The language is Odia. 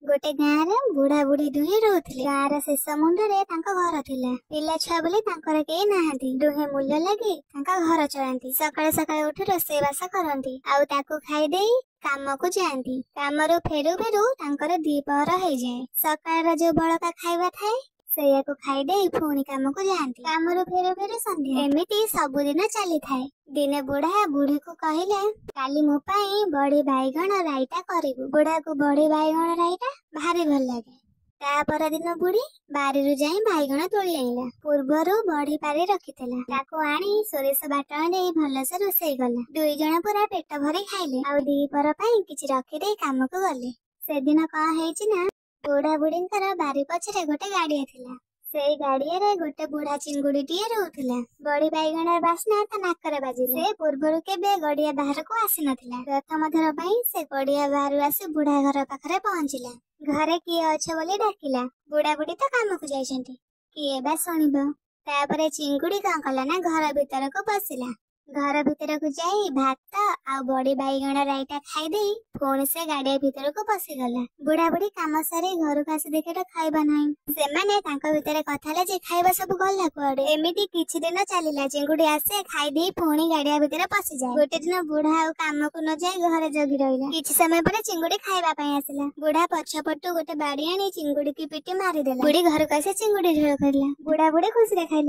ଗୋଟେ ଗାଁରେ ବୁଢା ବୁଢୀ ଦୁହେଁ ରହୁଥିଲେ। ଗାଁର ଶେଷ ମୁଣ୍ଡରେ ତାଙ୍କ ଘର ଥିଲା। ପିଲା ଛୁଆ ବୋଲି ତାଙ୍କର କେହି ନାହାନ୍ତି। ଦୁହେଁ ମୂଲ ଲାଗି ତାଙ୍କ ଘର ଚଳାନ୍ତି। ସକାଳୁ ସକାଳୁ ଉଠି ରୋଷେଇ ବାସ କରନ୍ତି ଆଉ ତାକୁ ଖାଇଦେଇ କାମକୁ ଯାଆନ୍ତି। କାମରୁ ଫେରୁ ଫେରୁ ତାଙ୍କର ଦ୍ୱିପହର ହେଇଯାଏ। ସକାଳର ଯୋଉ ବଳକା ଖାଇବା ଥାଏ, ସେଇଆକୁ ଖାଇଦେଇ ପୁଣି କାମକୁ ଯାଆନ୍ତି। କାମରୁ ଫେରୁ ଫେରୁ ସନ୍ଧ୍ୟା। ଏମିତି ସବୁଦିନ ଚାଲିଥାଏ। ଦିନେ ବୁଢା ବୁଢୀକୁ କହିଲେ, କାଲି ମୋ ପାଇଁ ବଢି ବାଇଗଣ ରାଇତା କରିବୁ। ବୁଢାକୁ ବଢି ବାଇଗଣ ରାଇତା ଭାରି ଭଲ ଲାଗେ। ତା ପରଦିନ ବୁଢୀ ବାରିରୁ ଯାଇ ବାଇଗଣ ତୋଳି ଆଣିଲା। ପୂର୍ବରୁ ବଢି ପାରି ରଖିଥିଲା। ତାକୁ ଆଣି ସୋରିଷ ବାଟଣ ଦେଇ ଭଲସେ ରୋଷେଇ କଲା। ଦୁଇ ଜଣ ପୁରା ପେଟ ଭରି ଖାଇଲେ ଆଉ ଦ୍ୱିପହର ପାଇଁ କିଛି ରଖିଦେଇ କାମକୁ ଗଲେ। ସେଦିନ କଣ ହେଇଛି ନା, ବୁଢା ବୁଢୀଙ୍କର ବାରି ପଛରେ ଗୋଟେ ଗାଡିଆ ଥିଲା। ସେଇ ଗାଡିଆରେ ଗୋଟେ ବୁଢା ଚିଙ୍ଗୁଡିଟିଏ ରହୁଥିଲା। ବଢି ବାଇଗଣର ବାସ୍ନା ତା ନାକରେ ବାଜିଲା। ସେ ପୂର୍ବରୁ କେବେ ଗଡିଆ ବାହାରକୁ ଆସିନଥିଲା। ପ୍ରଥମ ଥର ପାଇଁ ସେ ଗଡିଆ ବାହାରୁ ଆସି ବୁଢା ଘର ପାଖରେ ପହଞ୍ଚିଲା। ଘରେ କିଏ ଅଛ ବୋଲି ଡାକିଲା। ବୁଢା ବୁଢୀ ତ କାମକୁ ଯାଇଛନ୍ତି, କିଏ ବା ଶୁଣିବ? ତାପରେ ଚିଙ୍ଗୁଡି କଣ କଲା ନା, ଘର ଭିତରକୁ ପଶିଲା। ଘର ଭିତରକୁ ଯାଇ ଭାତ ଆଉ ବଡି ବାଇଗଣ ରାଇତା ଖାଇଦେଇ ପୁଣି ସେ ଗାଡିଆ ଭିତରକୁ ପଶିଗଲା। ବୁଢା ବୁଢୀ କାମ ସାରି ଘରକୁ ଆସି ଦେଖିଲେ ଖାଇବା ନାହିଁ। ସେମାନେ ତାଙ୍କ ଭିତରେ କଥା ହେଲେ ଯେ ଖାଇବା ସବୁ ଗଲା କୁଆଡେ? ଏମିତି କିଛି ଦିନ ଚାଲିଲା। ଚିଙ୍ଗୁଡି ଆସେ, ଖାଇଦେଇ ପୁଣି ଗାଡିଆ ଭିତରେ ପଶିଯାଏ। ଗୋଟେ ଦିନ ବୁଢା ଆଉ କାମକୁ ନ ଯାଇ ଘରେ ଜଗି ରହିଲା। କିଛି ସମୟ ପରେ ଚିଙ୍ଗୁଡି ଖାଇବା ପାଇଁ ଆସିଲା। ବୁଢା ପଛପଟୁ ଗୋଟେ ବାଡି ଆଣି ଚିଙ୍ଗୁଡିକି ପିଟି ମାରିଦେଲା। ବୁଢୀ ଘରକୁ ଆସି ଚିଙ୍ଗୁଡି ଝୋଳ କରିଲା। ବୁଢା ବୁଢୀ ଖୁସିରେ ଖାଇଲେ।